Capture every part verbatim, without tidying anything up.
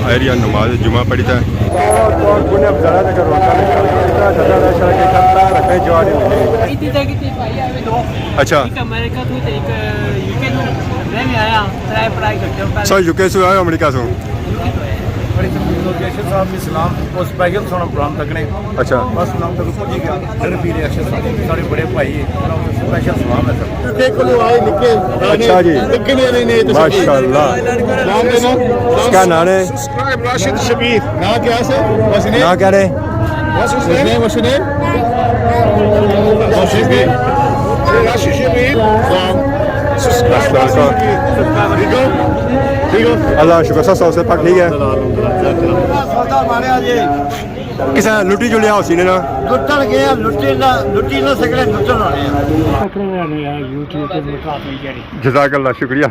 آئی رہی ہے نماز جمعہ پڑھی تھا۔ اور، اور پونے اب ذرا تک روزہ نہیں رکھتا، زیادہ رش ہے کہ کرتا رکھے جو آ رہی ہے۔ اچھا۔ ایک امریکہ تو ایک یو کے تو میں بھی آیا، ٹرائی پڑھائی کرتے ہو۔ سر، یو کے سے آئے ہو، امریکہ سے؟ بڑی تکلیف ہو گئی، اشرف صاحب نے سلام، وہ اسپیشل سونا پروگرام تکنے۔ اچھا۔ بس سلام تک پہنچ گیا، پھر بھی اشرف صاحب سارے بڑے بھائی ہیں، انہاں کو اسپیشل سلام ہے سر۔ یو کے کولوں آئے نکے، اچھا جی۔ نکے نے نہیں، نہیں، ماشاءاللہ۔ نام دینا۔ کیا نام ہے؟ سبسکرائب راشد شبیر۔ نام کیا ہے سر؟ وٹس نیم؟ نام کیا ہے؟ وٹس نیم؟ وٹس نیم؟ راشد شبیر۔ راشد شبیر۔ سبسکرائب راشد شبیر۔ ٹھیک ہو؟ ٹھیک ہو؟ اللہ شکر سر، سو سے پاک ٹھیک ہے۔ کسا لٹی جلیا ہو سی نے نا؟ لٹن گیا، لٹی نہ، لٹی نہ سکنے، لٹن ہونے ہیں۔ پکڑے ہونے ہیں، یوٹیوب تے مقابلے جڑے۔ جزاک اللہ، شکریہ۔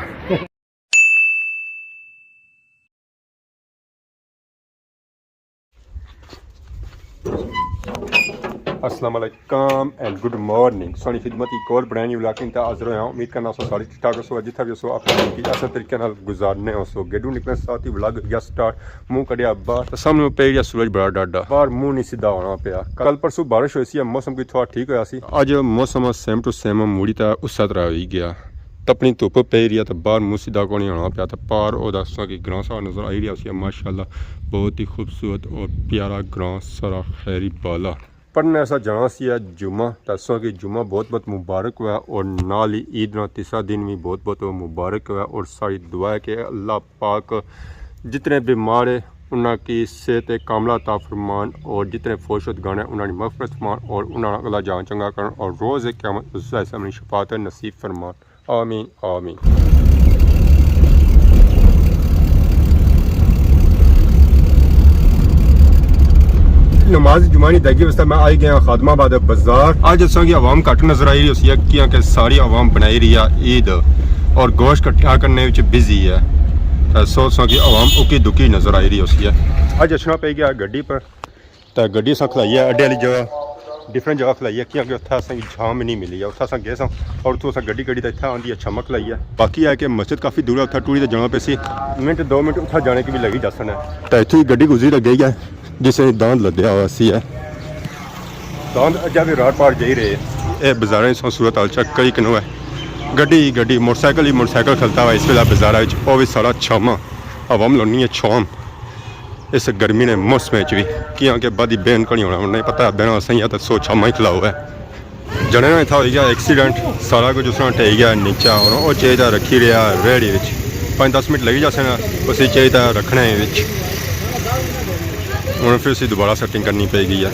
السلام علیکم اینڈ گڈ مارننگ۔ سانی خدمت ایک اور برانڈ نیو ولاگ تے حاضر ہویا ہوں۔ امید کرنا سو سارے ٹھیک ٹھاک ہو سو، جتھا بھی ہو سو اپنی زندگی اچھے طریقے نال گزارنے ہو سو۔ گیڈو نکلنے ساتھ ہی ولاگ یا سٹارٹ، منہ کڈیا باہر تے سامنے پئی گیا سورج بڑا ڈاڈا، باہر منہ نہیں سیدھا ہونا پیا۔ کل پرسوں بارش ہوئی سی، موسم کوئی تھوڑا ٹھیک ہویا سی، اج موسم سیم ٹو سیم مڑی تے اسے طرح ہوئی گیا۔ تپنی دھپ پئی رہی ہے تے باہر منہ سیدھا کونی ہونا پیا۔ تے پار او دساں کہ گراں سا نظر آئی رہیا سی، ماشاءاللہ بہت ہی خوبصورت اور پیارا گراں سارا خیری بالا۔ پڑھنے اساں جانا سی ہے جمعہ، تے اساں کی جمعہ بہت بہت مبارک ہویا اور نال ہی عید نا تیسرا دن بھی بہت بہت مبارک ہویا اور ساری دعا ہے کہ اللہ پاک جتنے بیمار ہے انہاں کی صحت کاملہ عطا فرمان اور جتنے فوت شد گئے انہاں کی مغفرت فرمان اور انہاں نا اللہ جان چنگا کرن اور روز قیامت اس جیسے اپنی شفاعت نصیب فرمان۔ آمین، آمین۔ نماز جمعہ نی ادائیگی واسطے میں آئی گیا خادم آباد بازار۔ اج اساں کی عوام گھٹ نظر آئی رہی ہوسی ہے، کیونکہ ساری عوام بنائی رہی ہے عید اور گوشت کٹھا کرنے وچ بزی ہے۔ تے سو اساں کی عوام اکی دکی نظر آئی رہی ہوسی ہے۔ اج اچھنا پئی گیا گڈی پر۔ تے گڈی اساں کھلائی ہے اڈے والی جگہ، ڈفرنٹ جگہ کھلائی ہے، کیونکہ اتھا اساں کی جام نہیں ملی ہے۔ اتھا اساں گئے ساں اور اتھوں اساں گڈی کڈی تے اتھا آندی ہے چھمک کھلائی ہے۔ باقی ہے کہ مسجد کافی دور ہے، اتھا ٹوری تے جانا پیسی، منٹ دو منٹ اتھا جانے کی بھی لگی جاسن ہے۔ تے اتھوں ہی گڈی گزری تے گئی ہے، جس نے داند لدیا ہوا سی ہے۔ داند اجا بھی راڑ پاڑ جائی رہے۔ اے بازاریں سوں صورت حال چیک کئی کنو ہے۔ گڈی ہی گڈی، موٹر سائیکل ہی موٹر سائیکل کھلتا ہوا اس ویلے بازار وچ، او بھی سارا چھاواں، عوام لونی ہے چھاواں۔ اس گرمی نے موسم وچ بھی، کیاں کہ بدی بین کھڑی ہونا، انہیں پتہ ہے بین اساں ہی تے سو چھاواں ہی کھلاؤ ہے۔ جنے نا اتھا ہوئی گیا ایکسیڈنٹ، سارا کچھ اس طرح ٹہی گیا نیچے، اور او چیز تے رکھی رہیا ریڑھی وچ۔ پانچ دس منٹ لگی جاسے نا، اسی چیز تے رکھنے وچ۔ ہن پھر اسی دوبارہ سیٹنگ کرنی پئی گئی ہے۔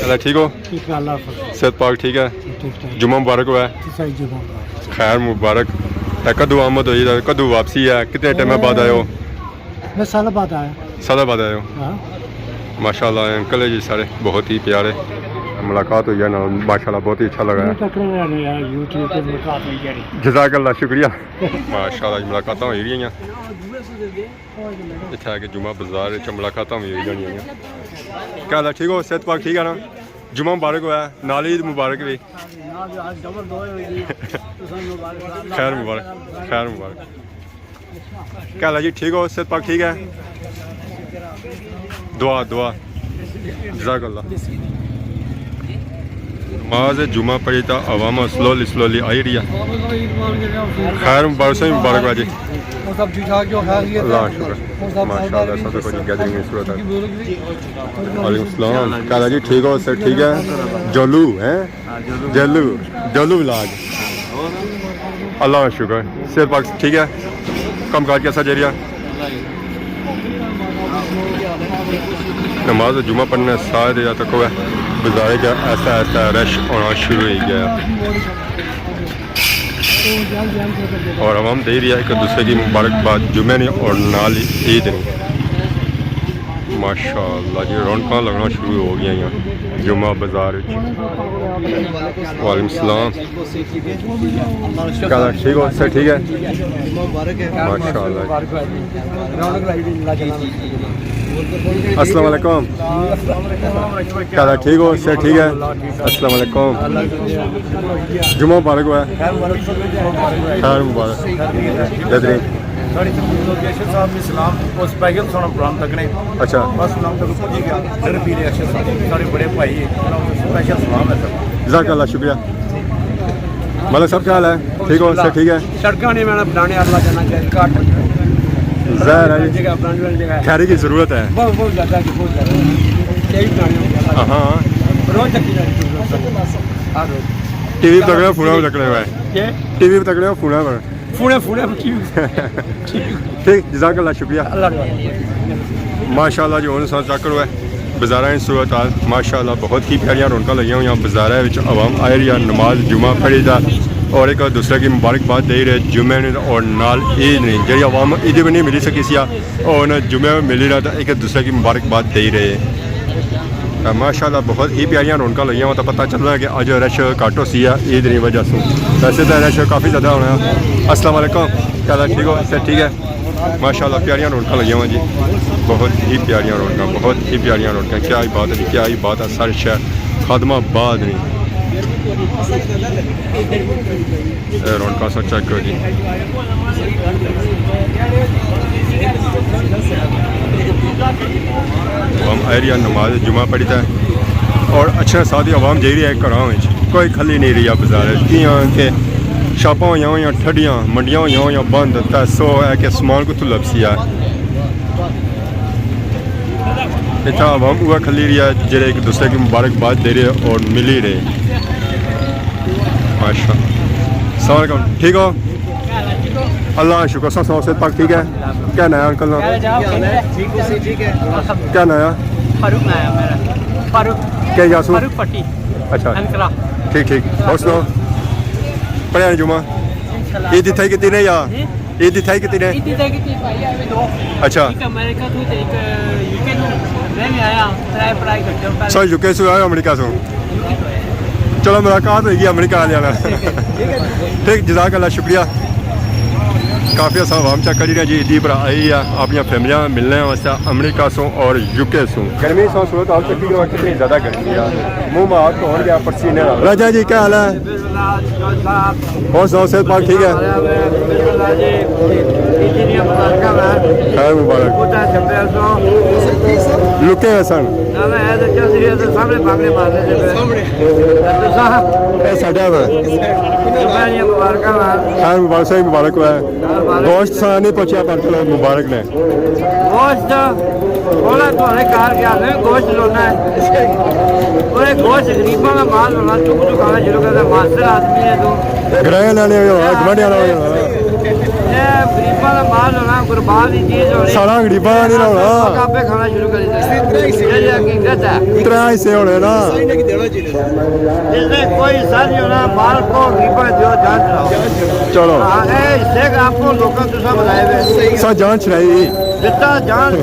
اللہ ٹھیک ہو؟ ٹھیک ہے، اللہ حافظ۔ صحت پاک ٹھیک ہے؟ ٹھیک ٹھاک۔ جمعہ مبارک ہوئے۔ صحیح، جمعہ مبارک۔ خیر مبارک۔ تے کدوں آمد ہوئی تے کدوں واپسی ہے؟ کتنے ٹائم بعد آئے ہو؟ میں سال بعد آیا۔ سال بعد آئے ہو؟ ہاں۔ ماشاءاللہ، انکل ہے جی سارے بہت ہی پیارے۔ ملاقات ہوئی ہے نال، ماشاءاللہ بہت ہی اچھا لگا ہے۔ تکڑے رہنے یار، یوٹیوب تے ملاقات ہوئی جاڑی۔ جزاک اللہ، شکریہ۔ ماشاءاللہ جی، ملاقاتاں ہوئی رہی ہیں۔ اتھے آ کے جمعہ بازار وچ ملاقاتاں بھی ہوئی جانیاں ہیں۔ کیا حال ہے؟ ٹھیک ہو؟ صحت پاک ٹھیک ہے نا؟ جمعہ مبارک ہویا ہے، نال عید مبارک بھی۔ خیر مبارک، خیر مبارک۔ کیا حال ہے جی؟ ٹھیک ہو؟ صحت پاک ٹھیک ہے؟ دعا، دعا۔ جزاک اللہ۔ نماز جمعہ پڑھی تا عوام سلولی سلولی آئی رہی ہے۔ خیر مبارک، سائیں مبارک ہو جی۔ اور سب ٹھیک ٹھاک جو خیریت ہے؟ اللہ شکر۔ اور سب ماشاءاللہ، سب کچھ گیدرنگ اس صورت ہے۔ وعلیکم السلام۔ کیا حال ہے جی؟ ٹھیک ہو؟ سر ٹھیک ہے؟ جولو ہیں؟ جولو، جولو ولاگ۔ اللہ کا شکر۔ صحت پاک ٹھیک ہے؟ کم کاج کیسا جاری ہے؟ نماز جمعہ پڑھنے سارے دے تک ہوئے۔ بازارے کا ایسا ایسا رش ہونا شروع ہو گیا ہے۔ اور عوام دے رہی ہے ایک دوسرے کی مبارکباد جمعے نے اور نال ہی عید نے۔ ماشاءاللہ جی، رونقاں لگنا شروع ہو گیا ہیں جمعہ بازار وچ۔ وعلیکم السلام۔ کیا حال ہے؟ ٹھیک ہو؟ سر ٹھیک ہے؟ ماشاءاللہ۔ السلام علیکم۔ کیا حال ہے؟ ٹھیک ہو؟ سر ٹھیک ہے؟ السلام علیکم۔ جمعہ مبارک ہوا ہے۔ خیر مبارک۔ بہترین۔ ساڑی تقریر لوکیشن صاحب نے سلام، وہ اسپیشل سونا پروگرام تکنے۔ اچھا۔ بس سلام تک پہنچ گیا۔ ڈر پی رہے اچھے ساتھی، سارے بڑے بھائی، انہاں کو اسپیشل سلام ہے سر۔ جزاک اللہ، شکریہ۔ ملک صاحب، کیا حال ہے؟ ٹھیک ہو؟ سب ٹھیک ہے؟ سڑکاں نہیں، میں بنانے اللہ جانا چاہیے، کاٹ۔ ظاہر ہے جی۔ جگہ، بنانے والی جگہ ہے۔ خیری کی ضرورت ہے۔ بہت، بہت زیادہ جی، بہت زیادہ۔ یہی بنانے والی اللہ۔ ہاں، ہاں۔ روز تکی جانی ضرورت ہے۔ ہر روز۔ ٹی وی پہ تکڑے ہو، فون پہ تکڑے ہوئے؟ یہ؟ ٹی وی پہ تکڑے ہو، فون پر؟ فونے، فونے، ٹی وی۔ ٹھیک، جزاک اللہ، شکریہ۔ اللہ حافظ۔ ماشاءاللہ جی، ہن اساں چیک کرو ہے بازاراں نی صورت حال۔ ماشاءاللہ، بہت ہی پیاریاں رونقاں لگیاں ہوئیاں بازاراں وچ، عوام آئی رہی ہے نماز جمعہ پڑھی دا، اور ایک دوسرے کی مبارکباد دے رہے جمعے نے، اور نال عید نے، جڑی عوام عید بھی نہیں ملی سکی سی، اور انہاں جمعے میں ملی رہا تھا، ایک دوسرے کی مبارکباد دے رہے۔ ماشاءاللہ، بہت ہی پیاریاں رونقاں لگیاں ہوئیاں، تو پتہ چلنا کہ اج رش گھٹ ہو سی ہے عید دی وجہ سے، ویسے تو رش کافی زیادہ ہونا ہے۔ السلام علیکم، کیا حال ہے؟ ٹھیک ہو؟ صحت ٹھیک ہے؟ ماشاءاللہ، پیاریاں رونقاں لگیاں ہوئیاں جی، بہت ہی پیاریاں رونقاں، بہت ہی پیاریاں رونقاں۔ کیا ہی بات ہے جی، کیا ہی بات ہے، سارے شہر خادم آباد نے۔ اے رونقاں سا چیک کرو جی۔ عوام آئی رہی ہے نماز جمعہ پڑھی تے، اور اچھے ساتھی عوام جائی رہی ہے گھراں وچ، کوئی کھلی نہیں رہی ہے بازار وچ، کیاں کہ شاپاں ہویاں ہویاں ٹھڈیاں، منڈیاں ہویاں ہویاں بند، تے سو ہے کہ سامان کتھوں لبسی ہے۔ اتھا عوام اوہ کھلی رہی ہے جڑے ایک دوسرے کی مبارکباد دے رہے اور ملی رہے۔ ماشاءاللہ۔ السلام علیکم، ٹھیک ہو؟ اللہ کا شکر، سب سب سے پاک ٹھیک ہے۔ کیا ناں ہے انکل نا؟ ٹھیک ہو سی؟ ٹھیک ہے۔ کیا ناں ہے؟ فاروق ناں ہے میرا۔ فاروق۔ کیا یاسو؟ فاروق پٹی۔ اچھا۔ انکرا۔ ٹھیک ٹھیک۔ اور سناؤ؟ پڑھیا نہیں جمعہ؟ انشاءاللہ۔ عید اتھا ہی کیتی نے یا؟ جی؟ عید اتھا ہی کیتی نے؟ عید اتھا ہی کیتی بھائی، آوے دو۔ اچھا۔ ایک امریکہ تو تے ایک یو کے تو۔ میں بھی آیا، ترے پڑھائی کرتے ہو پہلے۔ سو یو کے سے آئے ہو امریکہ سے؟ یو کے تو ہے۔ چلو، ملاقات ہوئی گئی امریکہ والے والا۔ ٹھیک، جزاک اللہ، شکریہ۔ کافی اساں عوام چیک کری رہے جی، عیدی پر آئی ہے اپنی فیملیاں ملنے واسطے امریکہ سوں اور یو کے سوں۔ گرمی سو صورت حال چیک کرو، کتنی زیادہ گرمی ہے، منہ ماہ تو ہو گیا پسینے والا۔ راجہ جی، کیا حال ہے؟ اور سناؤ، صحت پاک ٹھیک ہے؟ خیر مبارک۔ لکے ہوئے سن۔ سامنے بانگڑے مارنے سے پہلے۔ اے ساڈا وا۔ جمعہ دیاں مبارکاں وا۔ خیر مبارک، صحیح مبارک ہوا۔ گوشت سا نہیں پہنچیا، پر چلو مبارک نے۔ گوشت، اولا تہاڈے گھر گیا نا، گوشت لونا ہے۔ اوے گوشت غریباں دا مال ہونا، چک چک آنا شروع کر دے، ماسٹر آدمی ہے تو۔ گرائیں والے ہوئے ہونا، گوانڈیاں والے ہوئے ہونا۔ اے غریباں دا مال ہونا، قربان دی چیز ہونی۔ سارا غریباں دا نہیں ہونا۔ لوک آپے کھانا شروع کر دیتے۔ یہ حقیقت ہے۔ ترے حصے ہونے نا۔ اس میں کوئی حصہ نہیں ہونا، مال کو غریباں دیو، جان چھڑاؤ۔ چلو۔ ہاں، اے حصے کا آپ کو لوکاں تساں بنائے ہوئے۔ سا جان چھڑائی۔ جتنا جان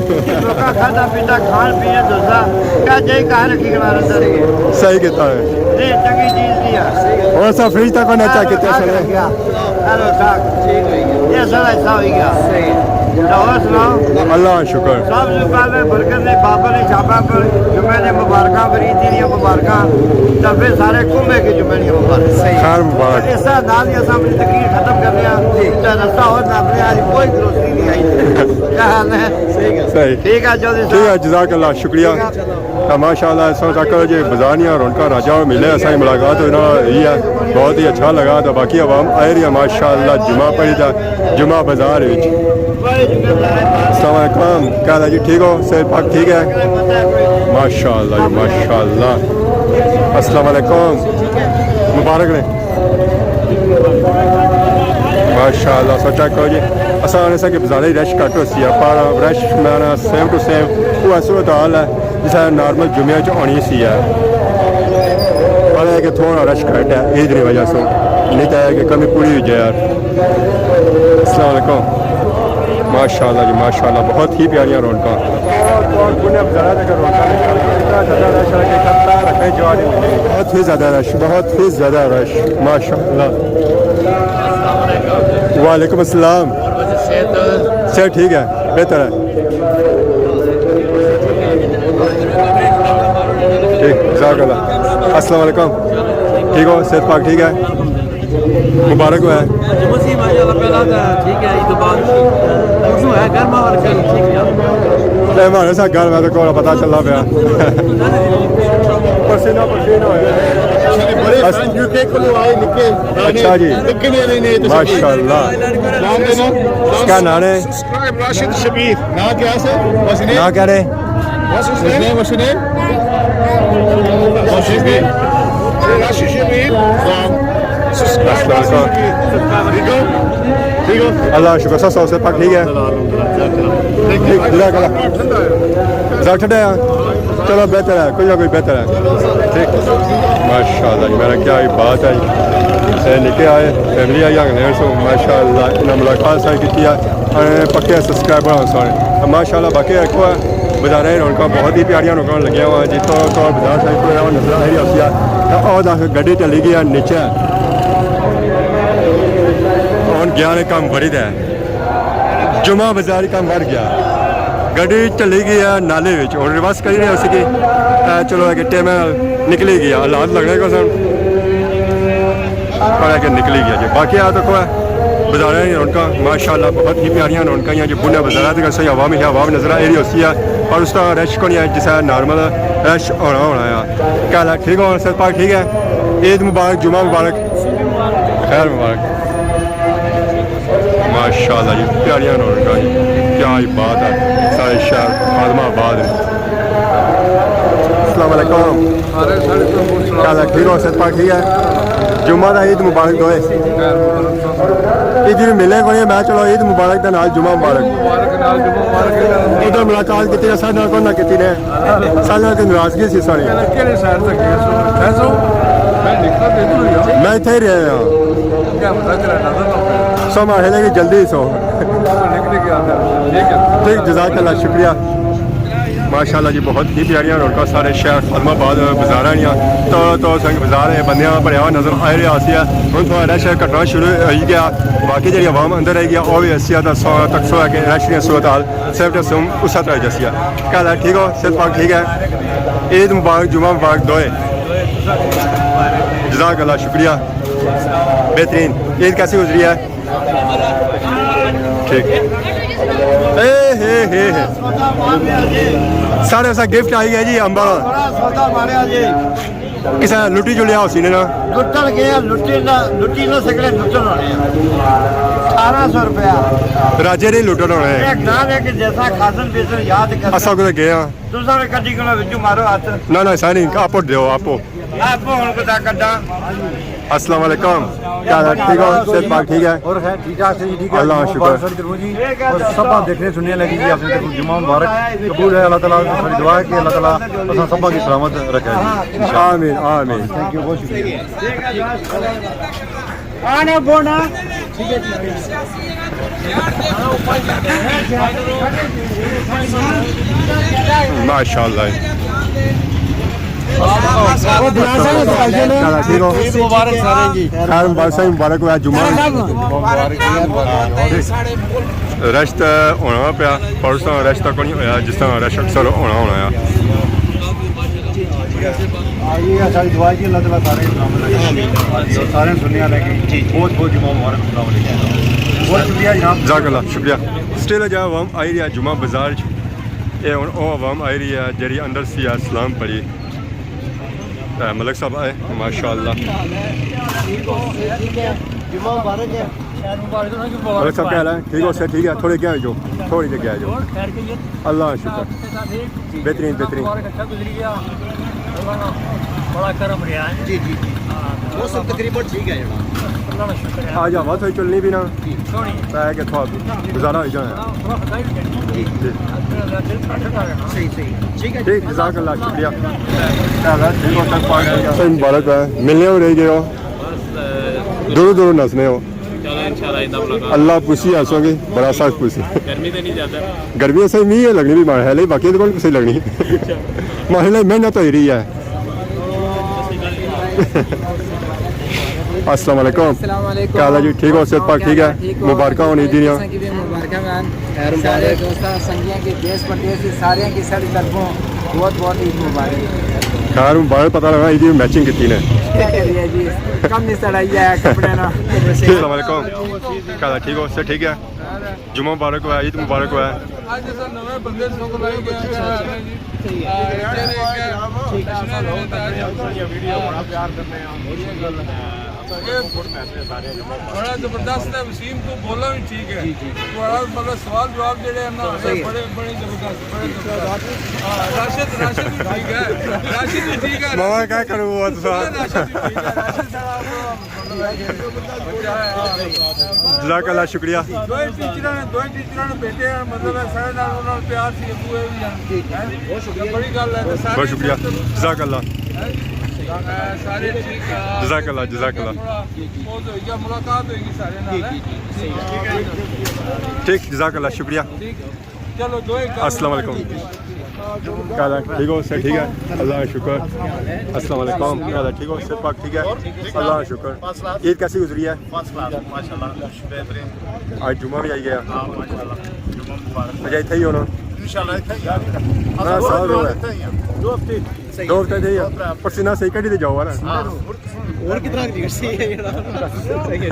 لوکاں کھادا پیتا، کھان پینے دوسرا، کیا جائی کہاں رکھی کنا رہتا ہے۔ صحیح کیتا ہے۔ یہ چنگی چیز نہیں ہے۔ اور سا فریج تک نہ چیک کیتا سنے۔ ہیلو ساک، ٹھیک ہوئی گیا۔ یہ سارا حصہ ہوئی گیا۔ صحیح ہے۔ تو اور سناؤ؟ اللہ کا شکر۔ سب سے پہلے برکت نے بابا نے چھاپا پر جمعے نے مبارکاں، بریتی نے مبارکاں، تو پھر سارے کنبے کے جمعے نے مبارک۔ صحیح۔ خیر مبارک۔ اس طرح نال ہی اساں اپنی تقریر ختم کرنے ہاں۔ جی۔ تو رستہ ہو، میں اپنے آج کوئی درستی نہیں آئی۔ کیا حال ہے؟ صحیح ہے۔ صحیح۔ ٹھیک ہے، جلدی ٹھیک ہے، جزاک اللہ، شکریہ۔ ٹھیک ہے۔ تاں ماشاءاللہ، اس وقت تک جی بازار نیاں رونقاں راجہ ملے، اساں کی ملاقات ہوئی نا، ہوئی ہے، بہت ہی اچھا لگا۔ تو باقی عوام آئی رہی ہے ماشاءاللہ، جمعہ پڑھی دا، جمعہ بازار وچ۔ السلام علیکم، کیا حال ہے جی؟ ٹھیک ہو؟ صحت پاک ٹھیک ہے؟ ماشاءاللہ جی، ماشاءاللہ۔ السلام علیکم، مبارک نے۔ ماشاءاللہ، سو چیک کرو جی، اساں آنے سا کہ بازارے رش گھٹ ہو سی ہے، پر رش میں نا سیم ٹو سیم وہ صورت حال ہے۔ جس طرح نارمل جمعے چ ہونی سی ہے، پر ہے کہ تھوڑا رش گھٹ ہے عید دی وجہ سے، نہیں تو ہے کہ کمی پوری ہوئی جائے یار۔ السلام علیکم۔ ماشاءاللہ جی، ماشاءاللہ، بہت ہی پیاریاں رونقاں۔ بہت ہی زیادہ رش، بہت ہی زیادہ رش، ماشاءاللہ۔ وعلیکم السلام۔ صحت ٹھیک ہے؟ بہتر ہے۔ ٹھیک، جزاک اللہ۔ السلام علیکم۔ ٹھیک ہو؟ صحت پاک ٹھیک ہے؟ مبارک ہوئے۔ جمعہ سی ماشاءاللہ پہلا تھا، ٹھیک ہے، عید مبارک۔ پرسوں ہے گرما ورکر، ٹھیک ہے۔ اے مہاڑے ساتھ گرم ہے تو کوڑا پتہ چلنا پیا۔ پسینہ پسینہ ہویا۔ بڑے بس۔ یو کے کولوں آئے نکے۔ اچھا جی۔ نکے نے نہیں، نہیں، تو ماشاءاللہ۔ نام دینا۔ کیا نام ہے؟ سبسکرائب راشد شبیر۔ نام کیا ہے سر؟ وش نیم؟ نام کیا ہے؟ وش نیم، وش نیم۔ وش نیم۔ راشد شبیر۔ سبسکرائب راشد شبیر۔ ٹھیک ہو؟ ٹھیک ہو؟ اللہ شکر، سب سب سے پاک ٹھیک ہے؟ ٹھیک، جزاک اللہ۔ زیادہ ٹھنڈا ہے؟ چلو بہتر ہے، کوئی نہ کوئی بہتر ہے۔ ٹھیک۔ ماشاءاللہ جی، میرا کیا ہی بات ہے جی۔ اے نکے آئے، فیملی آئی ہنگنے سو، ماشاءاللہ، انہاں ملاقات ساری کیتی ہے۔ اے پکے سبسکرائبر ہو سارے۔ ماشاءاللہ، باقی رکھو ہے، بازاریں رونقاں بہت ہی پیاریاں رونقاں لگیاں ہوا جی۔ تو، تو بازار ساری پورا نظر آئی رہی ہوسی ہے۔ تے او دا گڈی چلی گئی ہے نیچے۔ ہن گیا نے کم بڑی دے۔ جمعہ بازار کم بڑھ گیا۔ گڈی چلی گئی ہے نالے وچ، ہن ریورس کری رہے اسی کہ، اے، چلو، اے کہ ٹائم نکلی گیا، حالات لگنے کو سن۔ پر اے کہ نکلی گیا جی۔ باقی آ تکو ہے، بازاراں نی رونقاں، ماشاءاللہ، بہت ہی پیاریاں رونقاں ہیں جی۔ بنے بازاراں تے کوئی عوام ہی عوام نظر آئی رہی ہوسی ہے، پر اس طرح رش کونی ہے، جس طرح نارمل رش ہونا ہونا ہے۔ کیا حال ہے؟ ٹھیک ہو؟ صحت پاک ٹھیک ہے؟ عید مبارک، جمعہ مبارک، خیر مبارک۔ ماشاءاللہ جی، پیاریاں رونقاں جی، کیا ہی بات ہے۔ سارے شہر خادم آباد ہے۔ السلام علیکم۔ وعلیکم السلام۔ کیا حال ہے؟ ٹھیک ہو؟ صحت پاک ٹھیک ہے؟ جمعہ دا عید مبارک دوئے۔ عید وی ملے کوئی، میں چلو عید مبارک دے نال جمعہ مبارک۔ مبارک نال جمعہ مبارک۔ ادھر ملاقات کیتی ہے، سارے نال کوئی نہ کیتی نے۔ سارے نال کوئی ناراضگی سی ساری۔ کیڑے شہر تک گئے سو؟ میں اتھے ہی رہیا ہاں۔ کیا پتہ تیرا نظر نہ پڑے۔ سو ماڑے لگے جلدی سو۔ ٹھیک، جزاک اللہ، شکریہ۔ ماشاءاللہ جی، بہت ہی پیاریاں رونقاں سارے شہر خادم آباد بازاراں نیاں۔ تو، تو سنگ بازار ہے، بندیاں بھریا ہوا نظر آئی رہیا ہوسی ہے۔ ہن تھوڑا رش گھٹنا شروع ہوئی گیا، باقی جیڑی عوام اندر آئی گیا، او وی ایسی ہے تاں سو تک سو ہے کہ رش نی صورتحال صرف تے سم اس طرح جیسی ہے۔ کیا حال ہے؟ ٹھیک ہو؟ صحت پاک ٹھیک ہے؟ عید مبارک، جمعہ مبارک دوئے۔ جزاک اللہ، شکریہ۔ بہترین۔ عید کیسی گزری ہے؟ ٹھیک۔ اے ہے، ہے، ہے۔ سارے سا گفٹ آئی گیا جی، امبا۔ کسے لٹی جلیا ہوسی نے نا؟ لٹن گئے، لٹی نہ، لٹی نہ سکنے، لٹن ہونے ہیں۔ اٹھارہ سو روپیہ۔ راجے نے لٹن ہونے ہیں۔ ایک گال ہے کہ جیسا خاصن پیسن یاد کر۔ اساں کدے گئے ہاں۔ تساں نے کڈی کنا وچوں مارو ہاتھ۔ نہ، نہ، سانی آپ دیو، آپ۔ آپ ہن کدا کڈا۔ السلام علیکم۔ کیا حال ہے؟ ٹھیک ہو؟ صحت پاک ٹھیک ہے؟ اور خیر ٹھیک ٹھاک سے جی، ٹھیک ہے؟ اللہ شکر۔ اور سب دیکھنے سننے لگی جی، اپنے طرف جمعہ مبارک قبول ہے۔ اللہ تعالیٰ سے ساری دعا ہے کہ اللہ تعالیٰ اساں سبھاں کی سلامت رکھے جی۔ آمین، آمین۔ تھینک یو، بہت شکریہ۔ آنا بونا۔ ماشاءاللہ۔ ٹھیک ہو؟ عید مبارک سارے جی۔ خیر مبارک، سائیں مبارک ہوا جمعہ۔ رش تے ہونا پیا، پر اس طرح رش تک نہیں ہویا جس طرح رش اکثر ہونا ہونا ہے۔ آئیے، ساری دعا جی، اللہ تعالیٰ سارے سلامت رکھے۔ سارے سننے والے کی بہت بہت جمعہ مبارک۔ السلام علیکم۔ بہت شکریہ جناب۔ جزاک اللہ، شکریہ۔ سٹل جا عوام آئی رہی ہے جمعہ بازار چ۔ اے ہن او عوام آئی رہی ہے جیڑی اندر سی ہے سلام پڑھی۔ اے ملک صاحب آئے، ماشاءاللہ۔ جمعہ مبارک ہے۔ ملک صاحب کیا حال ہے؟ ٹھیک ہو؟ صحت ٹھیک ہے؟ تھوڑے کیا ہو جو؟ تھوڑی جگہ ہے جو۔ اللہ کا شکر۔ بہترین، بہترین۔ مبارک اچھا گزری گیا۔ اللہ نا بڑا کرم رہا ہے۔ جی، جی، جی۔ ہاں۔ موسم تقریباً ٹھیک ہے جناب۔ اللہ نا شکر ہے۔ آج ہوا تھوڑی چلنی بھی نا۔ جی۔ سوہنی۔ پے کے تھوڑا گزارا ہوئی جانا ہے۔ ہاں، تھوڑا خدا ہی جانا۔ جی۔ جی۔ دل گھٹ تھا نا۔ صحیح، صحیح۔ ٹھیک ہے جی۔ ٹھیک، جزاک اللہ، شکریہ۔ کیا حال ہے؟ ٹھیک ہو؟ سب پاک ٹھیک ہے؟ سب مبارک ہے۔ ملنے ہو رہی گئے ہو؟ بس، اے، دوروں دوروں نسنے ہو۔ چلو، انشاءاللہ آئندہ ملاقات۔ اللہ پوسی آسو گے، بڑا سخت پوسی۔ گرمی تے نہیں زیادہ؟ گرمی اسے می ہے لگنی بھی ماڑے حالے، باقی تو کون کسے لگنی۔ ماڑے لئی محنت ہوئی رہی ہے۔ السلام علیکم۔ السلام علیکم۔ کیا حال ہے جی؟ ٹھیک ہو؟ صحت پاک ٹھیک ہے؟ ٹھیک ہو؟ مبارکاں ہون عید دیاں۔ تساں کی بھی مبارک۔ خیر مبارک۔ سارے دوستاں، سنگیاں کی، دیس پردیس کی، سارے کی ساڑی طرفوں بہت بہت عید مبارک۔ خیر مبارک، پتہ لگا عید کی میچنگ کیتی نے۔ کیا کریے جی، کم ہی ساڑا یہ ہے کپڑے نا۔ السلام علیکم، کیا حال ہے؟ ٹھیک ہو؟ سب ٹھیک ہے؟ جمعہ مبارک ہوا، عید مبارک ہوا۔ اج اساں نویں بندے سنگ لائی گئے ہیں جی۔ جیڑھے کہ بڑا زبردست ہے وسیم، تو بولا بھی ٹھیک ہے۔ تھوڑا مطلب سوال جواب جیڑھے ہیں نا، بڑے، بڑے زبردست، بڑے زبردست۔ ہاں، راشد، راشد بھی ٹھیک ہے، راشد بھی ٹھیک ہے۔ ماما کیا کروں وہ تو سوال۔ راشد بھی ٹھیک ہے، راشد ساڑا جزاک اللہ، شکریہ۔ دوئے ٹیچراں نے، دوئے ٹیچراں نے بیٹے ہیں، مطلب ہے سارے نال انہاں نال پیار سی، ابو اے بھی ہیں۔ ہیں جی؟ بڑی گل ہے، تے سارے بہت شکریہ۔ جزاک اللہ۔ ہیں جی؟ سارے ٹھیک ہیں۔ جزاک اللہ، جزاک اللہ۔ تھوڑا پوز ہوئی گیا، ملاقات ہوئی گئی سارے نال، ہیں؟ ٹھیک، جزاک اللہ، شکریہ۔ ٹھیک ہے۔ چلو، دعائیں کرو۔ السلام علیکم۔ کیا حال ہے؟ ٹھیک ہو؟ سب ٹھیک ہے؟ اللہ کا شکر۔ السلام علیکم۔ کیا حال ہے؟ ٹھیک ہو؟ سب پاک ٹھیک ہے؟ اللہ کا شکر۔ عید کیسی گزری ہے؟ فرسٹ کلاس، ماشاءاللہ، بہترین۔ آج جمعہ بھی آئی گیا۔ ہاں، ماشاءاللہ۔ جمعہ مبارک۔ اچھا، اتھے ہی ہونا؟ انشاءاللہ اتھے ہی آ رہے ہیں۔ ہاں، روز، سال روز روز ہے۔ اتھے ہی ہیں۔ دو ہفتے۔ دو ہفتے تھے ہی ہے۔ پسینہ صحیح کڈی تے جاؤ نا۔ ہاں۔ اور کتنا جی؟ صحیح ہے یار۔ صحیح ہے،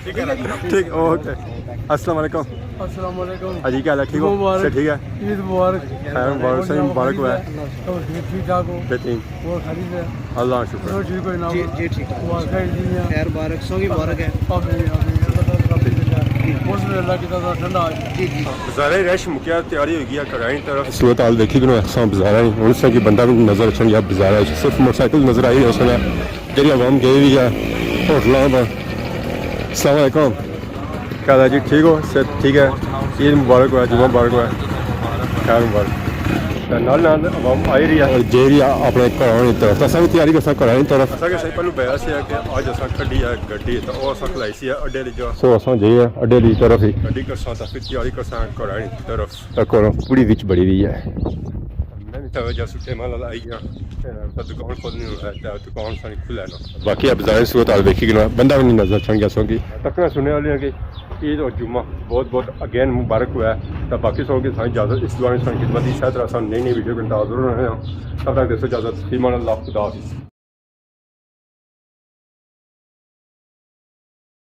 ٹھیک ہے۔ ٹھیک، اوکے۔ السلام علیکم۔ السلام علیکم۔ ہاں جی، کیا حال ہے؟ ٹھیک ہو؟ مبارک۔ سب ٹھیک ہے؟ عید مبارک۔ خیر مبارک، سب مبارک ہوا ہے۔ اور ٹھیک ٹھاک ہو؟ بہترین۔ اور خیریت ہے؟ اللہ کا شکر۔ چلو ٹھیک ہو جناب۔ جی، جی، ٹھیک ہے۔ مبارک ہے عید دیاں۔ خیر مبارک، سوگی مبارک ہے۔ آمین، آمین۔ اللہ تعالیٰ موسم اللہ کی طرف ٹھنڈا ہے۔ جی، جی۔ بازارے رش مکیا، تیاری ہوئی گئی ہے گھرانی طرف۔ صورت حال دیکھی کنو، اساں بازارے ہن، اساں کی بندہ بھی نظر اچھن گیا بازارے، صرف موٹر سائیکل نظر آئی رہے سن۔ جیڑھی عوام گئی ہوئی ہے ہوٹلاں پر۔ السلام علیکم۔ کیا حال ہے جی؟ ٹھیک ہو؟ صحت ٹھیک ہے؟ عید مبارک ہوا، جمعہ مبارک ہوا، خیر مبارک۔ تے نال نال عوام آئی رہی ہے اور جائی رہی ہے اپنے گھراں نی طرف۔ تے اساں وی تیاری کرساں گھراں نی طرف۔ اساں کسے پہلو بیایا سی کہ اج اساں کڈی ہے گڈی، تے او اساں کھلائی سی اڈے آلی جا۔ سو اساں جائی رہے اڈے آلی طرف ہی۔ گڈی کرساں تے پھر تیاری کرساں گھراں نی طرف۔ تے گھروں پوری وچ بڑی ہوئی ہے۔ میں وی تاں وجہ سٹے مال آئی گیا۔ تے دکان کھولنی ہونا ہے، تے دکان ساری کھلا نا۔ باقی اب ظاہر صورت حال دیکھی گنا، بندہ بھی نہیں نظر چھن گیا سو کہ تکنا سننے والے ہیں کہ عید اور جمعہ بہت بہت اگین مبارک ہوا ہے۔ تے باقی سو کہ ساری اجازت، اس دعا میں ساری خدمت دی، اسی طرح ساری نئی نئی ویڈیو کے انداز ضرور رہے ہیں۔ تب تک دیسو اجازت، فی امان اللہ، خدا حافظ۔